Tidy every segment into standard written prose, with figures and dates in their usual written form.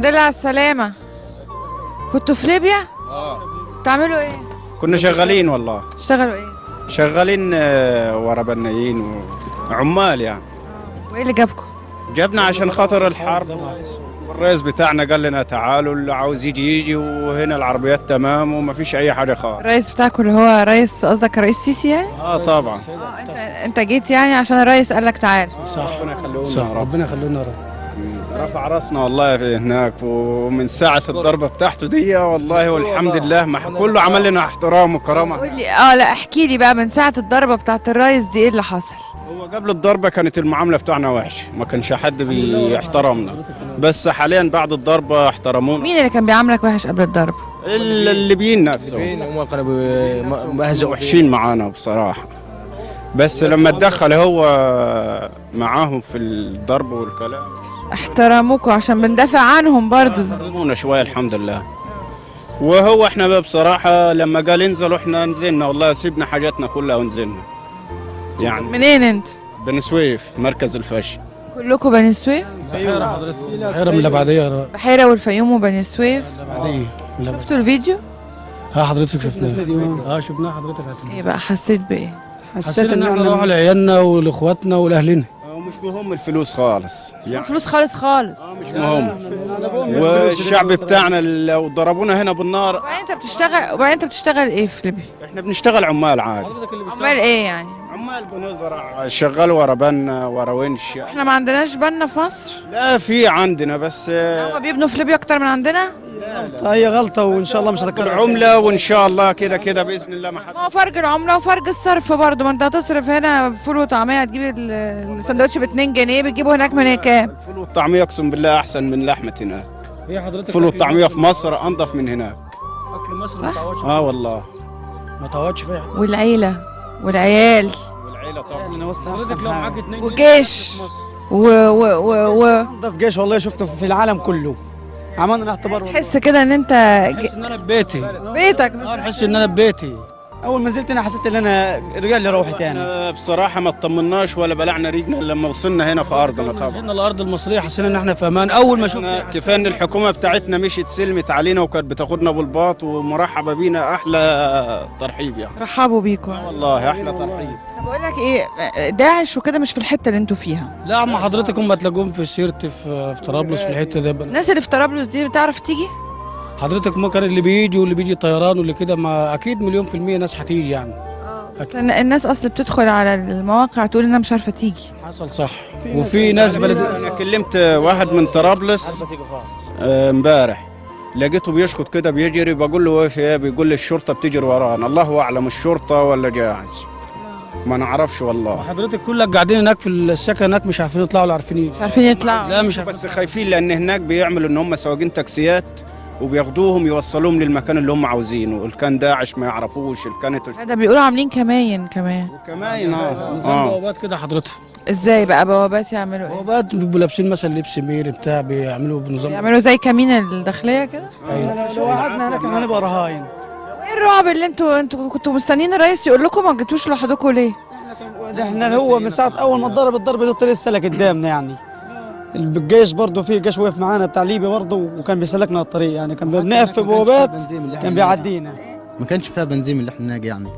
الحمد لله على السلامة. كنتوا في ليبيا؟ تعملوا ايه؟ كنا شغالين والله. اشتغلوا ايه؟ شغالين ورا بنايين وعمال يعني. وايه اللي جابكم؟ جابنا عشان خاطر الحرب. الرئيس بتاعنا قال لنا تعالوا، اللي عاوز يجي يجي، وهنا العربيات تمام ومفيش اي حاجة خالص. الرئيس بتاعكم اللي هو رئيس، قصدك الرئيس سيسي يعني؟ اه طبعا. انت جيت يعني عشان الرئيس قال لك تعال. صح، ربنا يخليه صح، لنا يا رب. ربنا يخلينا يا رب. رفع راسنا والله في هناك، ومن ساعة الضربة بتاعته دي والله والحمد لله ما كله عمل لنا احترام وكرامة. قول لي لا احكي لي بقى من ساعة الضربة بتاعت الرئيس دي ايه اللي حصل؟ هو قبل الضربة كانت المعاملة بتاعنا وحشة، ما كانش حد بيحترمنا، بس حاليا بعد الضربة احترمونا. مين اللي كان بيعاملك وحش قبل الضربة؟ الليبيين نفسهم هم كانوا بيهزقوا وحشين معانا بصراحة، بس لما اتدخل هو معاهم في الضرب والكلام احترموكوا عشان بندافع عنهم برضو. احترمونا شوية الحمد لله. وهو احنا بقى بصراحة لما قال انزلوا احنا نزلنا والله، سيبنا حاجاتنا كلها ونزلنا. يعني منين انت؟ بني سويف، مركز الفاشن. كلكم بني سويف؟ بحيرة حضرتك، بحيرة من الأبعدية. بحيرة والفيوم وبني سويف. الأبعدية. شفتوا الفيديو؟ ها حضرتك شفناه. شفناه حضرتك. ايه بقى حسيت بايه؟ حسيت ان احنا نروح لعيالنا ولاخواتنا ولاهلنا. مش مهم الفلوس خالص يعني، فلوس خالص خالص مش مهم. والشعب بتاعنا لو ضربونا هنا بالنار. وبعدين انت بتشتغل ايه في ليبيا؟ احنا بنشتغل عمال عادي. عمال ايه يعني؟ عمال بنزرع، شغال ورا بنا ورا ونش. احنا ما عندناش بنا في مصر؟ لا في عندنا، بس هما بيبنوا في ليبيا اكتر من عندنا؟ هي غلطة وإن شاء الله مش هتتكرر. العملة وإن شاء الله كده كده بإذن الله ما حد. هو فرق العملة وفرق الصرف برضه، ما أنت هتصرف هنا فول وطعمية، هتجيب السندوتش ب 2 جنيه، بتجيبه هناك من كام؟ الفول والطعمية أقسم بالله أحسن من لحمة هناك. هي حضرتك الفول والطعمية في مصر أنظف من هناك. أكل مصر ما تعوضش. والله ما تعوضش فيها. والعيلة والعيال. والعيلة طبعا. حضرتك لو معاك 2 وجيش و و و أنظف جيش والله شفته في العالم كله. عملنا اعتبار. تحس كده ان انت تحس ان انا ببيتي. بيتك. احس ان انا ببيتي. اول ما نزلت انا حسيت ان انا رجع لي روحي تاني. بصراحة ما اطمناش ولا بلعنا ريقنا لما وصلنا هنا في ارضنا. طبعا وصلنا الارض المصرية حسينا ان احنا في امان. اول ما شفنا كفاية ان الحكومة بتاعتنا مشيت سلمت علينا وكانت بتاخدنا بالباط ومرحبه بينا احلى ترحيب يعني. رحبوا بيكم والله احلى ترحيب. بقول لك ايه، داعش وكده مش في الحتة اللي انتوا فيها؟ لا ما حضرتك هم تلاقوهم في سيرت، في طرابلس، في الحتة دي. الناس اللي في طرابلس دي بتعرف تيجي؟ حضرتك ما كان اللي بيجي واللي بيجي طيران واللي كده، ما اكيد 1,000,000% ناس هتيجي يعني. بس الناس اصل بتدخل على المواقع تقول انها مش عارفه تيجي. حصل صح. وفي ناس بلد. انا كلمت واحد من طرابلس امبارح، لقيته بيشخط كده بيجري، بقول له في ايه؟ بيقول لي الشرطة بتجري ورانا. الله اعلم الشرطة ولا جاعز، ما نعرفش والله. حضرتك كلك قاعدين هناك في السكن هناك مش عارفين يطلعوا ولا عارفين مش عارفين يطلعوا. لا مش عارفين، بس خايفين لان هناك بيعملوا ان هم سواقين تاكسيات وبياخدوهم يوصلوهم للمكان اللي هم عاوزينه. اللي كان داعش ما يعرفوش، اللي كانت ده بيقولوا عاملين كماين كمان. وكماين نظام بوابات كده حضرتك. ازاي بقى بوابات يعملوا ايه؟ بوابات بيبقوا لابسين مثلا لبس ميري بتاع، بيعملوا بنظام، بيعملوا زي كمين الداخلية كده. ايوه. لو قعدنا هناك هنبقى رهاين. ايه الرعب اللي انتوا كنتوا مستنيين الرئيس يقول لكم ما جيتوش لوحدكم ليه؟ احنا هو من ساعة اول ما اتضرب الضربة دي الطريق سلك قدامنا يعني. الجيش برضه في جيش وقف معانا بتاع ليبيا برضه وكان بيسلكنا الطريق يعني، كان بنقف في بوابات كان بيعدينا. ما كانش فيها بنزين اللي احنا ناجي يعني،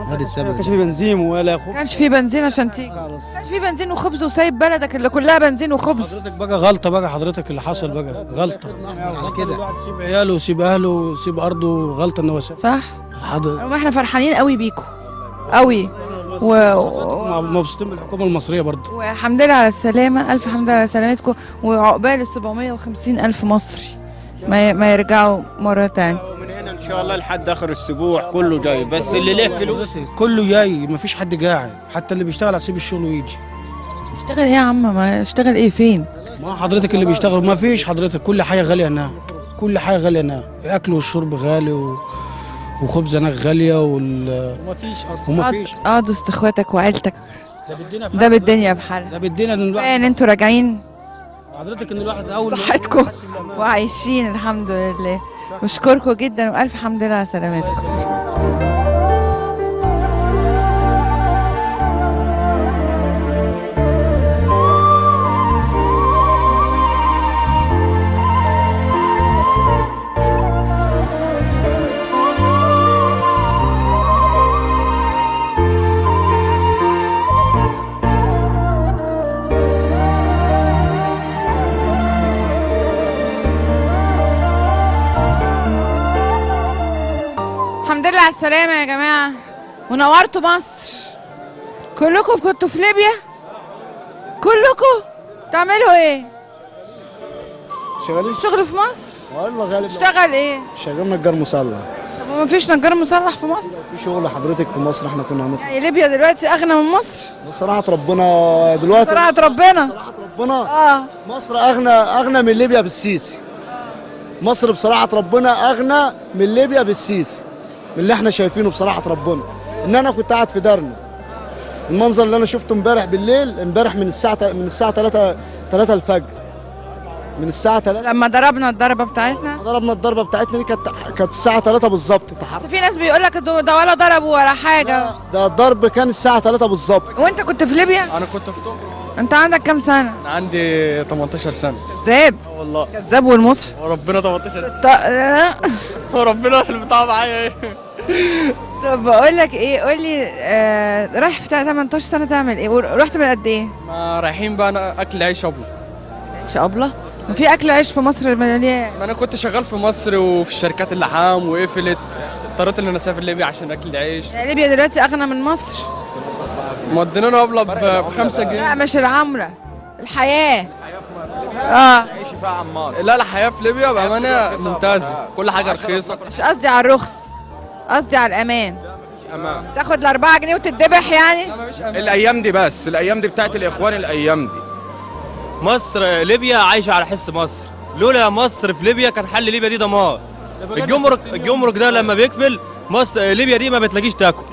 هذا السبب. ما كانش فيه بنزين ولا خبز. ما كانش فيه بنزين عشان تيجي. ما كانش فيه بنزين وخبز، وسايب بلدك اللي كلها بنزين وخبز. حضرتك بقى غلطه بقى حضرتك اللي حصل بقى غلطه على كده. الواحد يسيب عياله ويسيب اهله ويسيب ارضه، غلطه ان هو ساب. صح؟ حضرتك احنا فرحانين قوي بيكم قوي مبسوطين بالحكومة المصرية برضه. والحمد لله على السلامة، الف حمد لله على سلامتكم، وعقبال 750,000 مصري ما يرجعوا مرة ثانية. ومن هنا ان شاء الله لحد اخر الاسبوع كله جاي، بس اللي ليه فلوس كله جاي، ما فيش حد قاعد، حتى اللي بيشتغل هيسيب الشغل ويجي. اشتغل ايه يا عم؟ ما اشتغل ايه فين؟ ما حضرتك اللي بيشتغل ما فيش حضرتك، كل حاجة غالية هناك، كل حاجة غالية هناك، الاكل والشرب غالي وخبز هناك غالية ومفيش اصلا. ومفيش. اقعدوا وسط اخواتك وعيلتك، ده بالدنيا بحالها، ده بالدنيا. ان الواحد انتوا راجعين حضرتك ان الواحد اول صحتكم وعايشين الحمد لله. بشكركم جدا والف حمد لله على سلامتكم. السلامة يا جماعة، ونورتوا مصر. كلكم كنتوا في ليبيا؟ كلكم تعملوا ايه؟ شغالين شغل في مصر؟ والله غالب. اشتغل ايه؟ شغال نجار مسلح. طب ما فيش نجار مسلح في مصر؟ في شغل حضرتك في مصر، احنا كنا هنطلع. يعني ليبيا دلوقتي اغنى من مصر؟ بصراحة ربنا دلوقتي، صراحة ربنا، صراحة ربنا مصر اغنى من ليبيا بالسيسي. مصر بصراحة ربنا اغنى من ليبيا بالسيسي، من اللي احنا شايفينه بصراحة ربنا. ان انا كنت قاعد في دارنا، المنظر اللي انا شفته امبارح بالليل، امبارح من الساعة 3 الفجر، من الساعة 3 لما ضربنا الضربة بتاعتنا، ضربنا الضربة بتاعتنا دي كانت الساعة 3 بالظبط. بس في ناس بيقول لك ده ولا ضربوا ولا حاجة، ده الضرب كان الساعة 3 بالظبط. وانت كنت في ليبيا؟ انا كنت في طبرق. انت عندك كام سنة؟ انا عندي 18 سنة. كذاب والله، كذاب والمصحف وربنا 18 سنة وربنا البتاع معايا ايه. طب بقول لك ايه، قول لي رايح في 18 سنة تعمل ايه؟ ورحت من قد ايه؟ ما رايحين بقى انا اكل عيش ابله. عيش ابله؟ ما في اكل عيش في مصر مليان. ما انا كنت شغال في مصر وفي الشركات اللحام وقفلت، اضطريت ان انا اسافر ليبيا عشان اكل عيش. يعني ليبيا دلوقتي اغنى من مصر؟ مدينا ابله ب 5 جنيه. لا مش العملة، الحياة. لا الحياة في ليبيا بامانه ممتازة، كل حاجة رخيصة. مش قصدي على الرخص، قصدي على الامان. امان تاخد ال4 جنيه وتتذبح يعني؟ لا مفيش امان الايام دي، بس الايام دي بتاعت الاخوان. الايام دي مصر ليبيا عايشه على حس مصر، لولا مصر في ليبيا كان حل ليبيا دي دمار. الجمرك ده لما بيقفل مصر ليبيا دي ما بتلاقيش تاكل،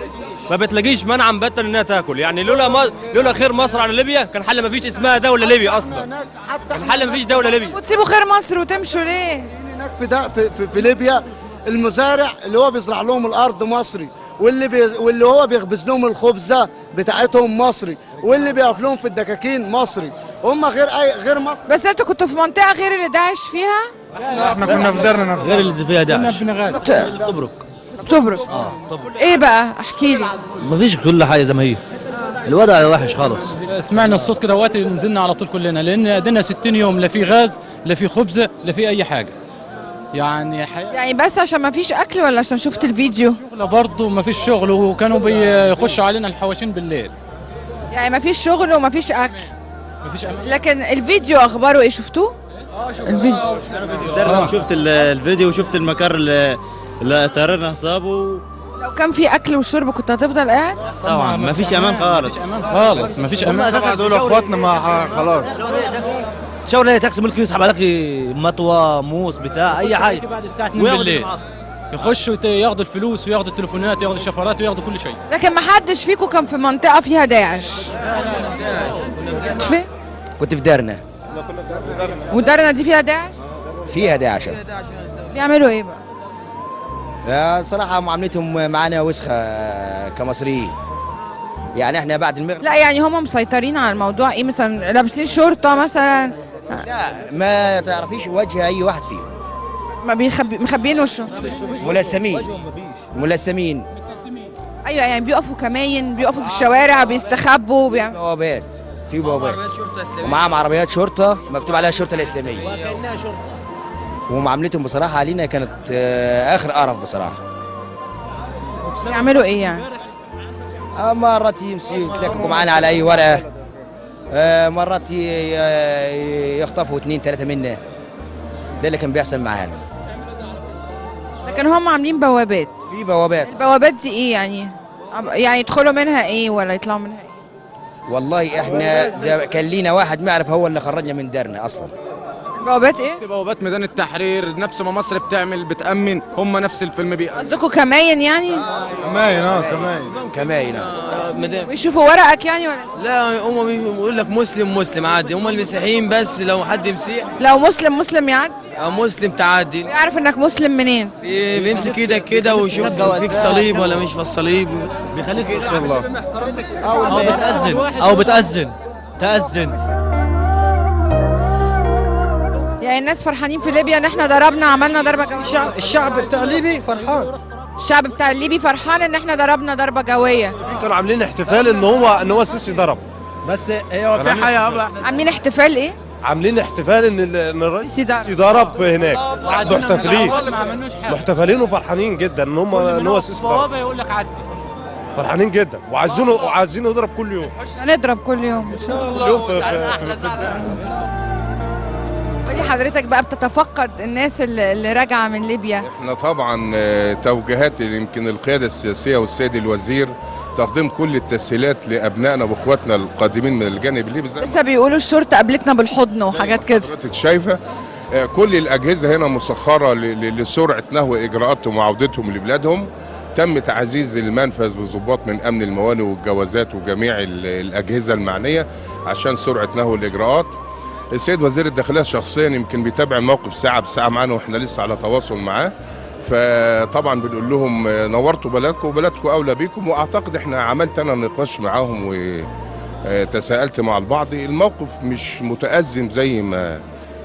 ما بتلاقيش منعا باتا انها تاكل. يعني لولا خير مصر على ليبيا كان حل ما فيش اسمها دولة ليبيا اصلا، كان حل ما فيش دولة ليبيا. وتسيبوا خير مصر وتمشوا ليه؟ هناك في ده في ليبيا المزارع اللي هو بيزرع لهم الارض مصري، واللي هو بيخبز لهم الخبزة بتاعتهم مصري، واللي بيقف لهم في الدكاكين مصري. هم غير مصر. بس انتوا كنتوا في منطقة غير اللي داعش فيها؟ احنا كنا في دارنا نفسها غير اللي فيها داعش. طبرق. طبرق. طبرق. ايه بقى؟ احكي لي. مفيش، كل حاجة زي ما هي، الوضع وحش خالص. سمعنا الصوت كده وقت نزلنا على طول كلنا، لان قدنا 60 يوم لا في غاز لا في خبزه لا في اي حاجة. يعني يعني بس عشان ما فيش اكل ولا عشان شفت الفيديو؟ شغل برضه ما فيش شغل، وكانوا بيخشوا علينا الحواشين بالليل. يعني ما فيش شغل وما فيش اكل، ما فيش امان. لكن الفيديو اخباره ايه؟ شفتوه؟ الفيديو شفت الفيديو وشفت المكر اللي طيرنا حسابه. لو كان في اكل وشرب كنت هتفضل قاعد؟ طبعا ما فيش امان خالص، ما فيش امان خالص، ما فيش امان. طبعا دول اخواتنا ما خلاص. تشاور ايه تاكسي ممكن يسحب عليك مطوه موس بتاع اي حاجة. بعد الساعة 2 بالليل يخشوا ياخدوا الفلوس وياخدوا التليفونات وياخدوا الشفرات وياخدوا كل شيء. لكن ما حدش فيكم كان في منطقة فيها داعش؟ فين؟ كنت في دارنا. ودارنا دي فيها داعش؟ فيها داعش. بيعملوا ايه بقى؟ صراحة معاملتهم معانا وسخة كمصريين. يعني احنا بعد المغرب لا يعني هم مسيطرين على الموضوع. ايه مثلا لابسين شرطة مثلا؟ لا ما تعرفيش وجه اي واحد فيهم، ما مخبيين وشه، ملثمين ملثمين. ايوه يعني بيقفوا كماين، بيقفوا في الشوارع، بيستخبوا، بوابات، في بوابات ومعاهم عربيات شرطة مكتوب عليها الشرطة الإسلامية وكأنها شرطة. ومعاملتهم بصراحة علينا كانت آخر قرف بصراحة. بيعملوا إيه يعني؟ مرات يتلككوا معانا على أي ورقة، مرات يخطفوا 2 3 منا. ده اللي كان بيحصل معانا. لكن هم عاملين بوابات. في بوابات. البوابات دي إيه يعني؟ يعني يدخلوا منها إيه ولا يطلعوا منها إيه؟ والله احنا زي كان لينا واحد معرف هو اللي خرجنا من دارنا اصلا. بوابات ايه؟ بوابات ميدان التحرير، نفس ما مصر بتعمل بتأمن، هم نفس الفيلم بيأمن. قصدكم كماين يعني؟ كماين كماين كماين. ويشوفوا ورقك يعني ولا؟ لا هم بيقول لك مسلم مسلم عادي، هم المسيحيين بس لو حد مسيح، لو مسلم مسلم يعدي؟ مسلم تعدي. بيعرف انك مسلم منين؟ بيمسك ايدك كده ويشوف فيك صليب ولا مش في الصليب، بيخليك ان شاء الله. او بتأذن او بتأذن تأذن. يعني الناس فرحانين في ليبيا ان احنا ضربنا عملنا ضربه جوية. الشعب بتاع ليبي فرحان. الشعب بتاع الليبي فرحان ان احنا ضربنا ضربه جوية. كانوا عاملين احتفال ان هو السيسي ضرب. بس هو في حاجة عاملين احتفال ايه؟ عاملين احتفال ان الرئيس السيسي ضرب هناك، محتفلين محتفلين وفرحانين جدا ان هم ان هو السيسي ضرب. يقول لك عدي، فرحانين جدا وعايزينه يضرب كل يوم. هنضرب كل يوم ان شاء الله. كل يوم في قولي حضرتك بقى، بتتفقد الناس اللي راجعه من ليبيا؟ احنا طبعا توجيهات يمكن القيادة السياسية والسيد الوزير تقديم كل التسهيلات لابنائنا واخواتنا القادمين من الجانب الليبي. لسه بيقولوا الشرطة قابلتنا بالحضن وحاجات كده. حضرتك شايفه كل الاجهزة هنا مسخرة لسرعه نهو اجراءاتهم وعودتهم لبلادهم. تم تعزيز المنفذ بالضباط من امن الموانئ والجوازات وجميع الاجهزة المعنية عشان سرعة نهو الاجراءات. السيد وزير الداخلية شخصيا يمكن بيتابع الموقف ساعة بساعة معانا، واحنا لسه على تواصل معاه. فطبعا بنقول لهم نورتوا بلدكم وبلدكم اولى بيكم. واعتقد احنا عملت انا نقاش معاهم وتساءلت مع البعض، الموقف مش متأزم زي ما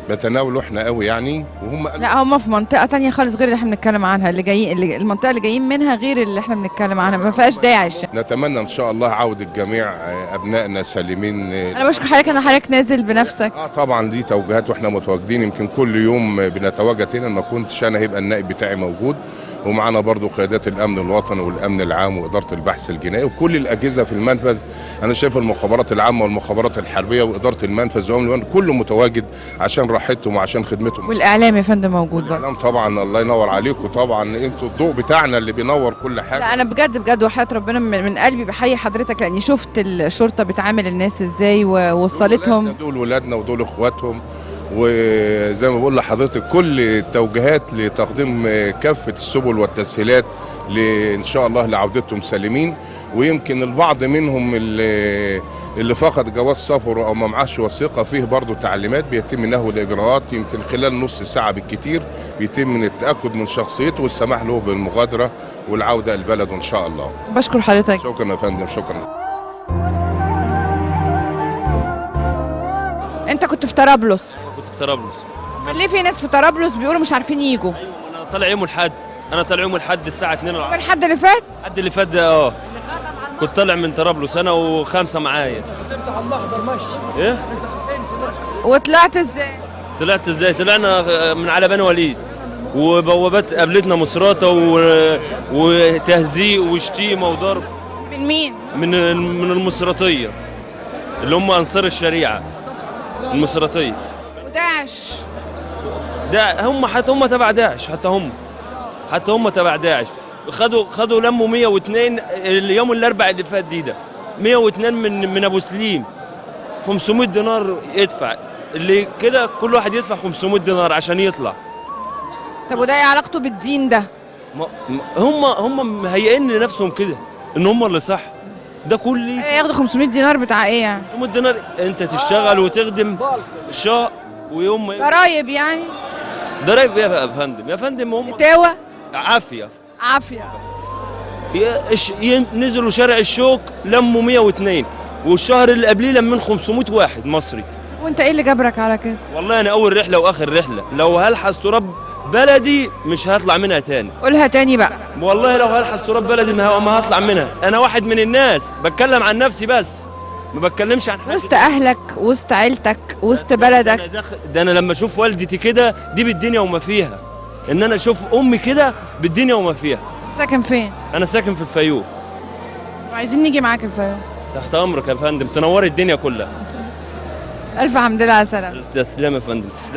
بتناوله احنا قوي يعني. وهم لا، هم في منطقة تانية خالص غير اللي احنا بنتكلم عنها، اللي جايين المنطقة اللي جايين منها غير اللي احنا بنتكلم عنها، ما فيهاش داعش. نتمنى ان شاء الله عوده جميع ابنائنا سالمين. انا بشكر حضرتك ان حضرتك نازل بنفسك. طبعا دي توجيهات واحنا متواجدين، يمكن كل يوم بنتواجد هنا. ما كنتش انا هيبقى النائب بتاعي موجود، ومعانا برضو قيادات الامن الوطني والامن العام واداره البحث الجنائي وكل الاجهزة في المنفذ. انا شايف المخابرات العامة والمخابرات الحربية واداره المنفذ وامن كله متواجد عشان راحتهم وعشان خدمتهم. والاعلام يا فندم موجود برضه. الاعلام طبعا، الله ينور عليكم. طبعا انتوا الضوء بتاعنا اللي بينور كل حاجة. لا انا بجد بجد وحياه ربنا من قلبي بحيي حضرتك، لاني شفت الشرطة بتعامل الناس ازاي ووصلتهم. دول ولادنا ودول اخواتهم، وزي ما بقول لحضرتك كل التوجيهات لتقديم كافة السبل والتسهيلات ان شاء الله لعودتهم سالمين. ويمكن البعض منهم اللي فقد جواز سفره او ما معاش وثيقة فيه برضه تعليمات بيتم نهو الاجراءات، يمكن خلال نص ساعة بالكثير بيتم التاكد من شخصيته والسماح له بالمغادره والعودة لبلده ان شاء الله. بشكر حضرتك. شكرا يا فندم، شكرا. انت كنت في طرابلس؟ كنت في طرابلس. امال ليه في ناس في طرابلس بيقولوا مش عارفين يجوا؟ ايوه، انا طالع يوم الاحد، انا طالع يوم الاحد الساعة 2 العصر. الحد اللي فات؟ الحد اللي فات ده كنت طالع من طرابلس انا وخمسة معايا. انت ختمت على المحضر ماشي. ايه؟ انت ختمت. وطلعت ازاي؟ طلعت ازاي؟ طلعنا من على بني وليد، وبوابات قابلتنا مصراته وتهزيق وشتيمه وضرب. من مين؟ من المصراتيه اللي هم انصار الشريعة المصراتيه. وداعش ده هم حتى هم تبع داعش، حتى هم تبع داعش. خدوا لموا 102 اليوم الاربع اللي فات دي، ده 102 من ابو سليم 500 دينار يدفع، اللي كده كل واحد يدفع 500 دينار عشان يطلع. طب وده ايه علاقته بالدين ده؟ هم مهيئين لنفسهم كده ان هم اللي صح. ده كل ياخدوا 500 دينار بتاع ايه يعني؟ 500 دينار انت تشتغل وتخدم شهر ويوم ضرايب يعني؟ ضرايب يا فندم، يا فندم هم اتاوه عافية عافية. نزلوا شارع الشوك لموا 102، والشهر اللي قبليه لمين 500 واحد مصري. وانت ايه اللي جبرك على كده؟ والله انا اول رحله واخر رحله، لو هلحس تراب بلدي مش هطلع منها تاني. قولها تاني بقى. والله لو هلحس تراب بلدي ما هطلع منها. انا واحد من الناس بتكلم عن نفسي بس، ما بتكلمش عن حد. وسط اهلك، وسط عيلتك، وسط بلدك. ده انا لما اشوف والدتي كده دي بالدنيا وما فيها، ان انا اشوف امي كده بالدنيا وما فيها. ساكن فين؟ انا ساكن في الفيوم. وعايزين نيجي معاك الفيوم. تحت امرك يا فندم، تنوري الدنيا كلها. الف حمد لله على السلامة. تسلم يا فندم، تسلم.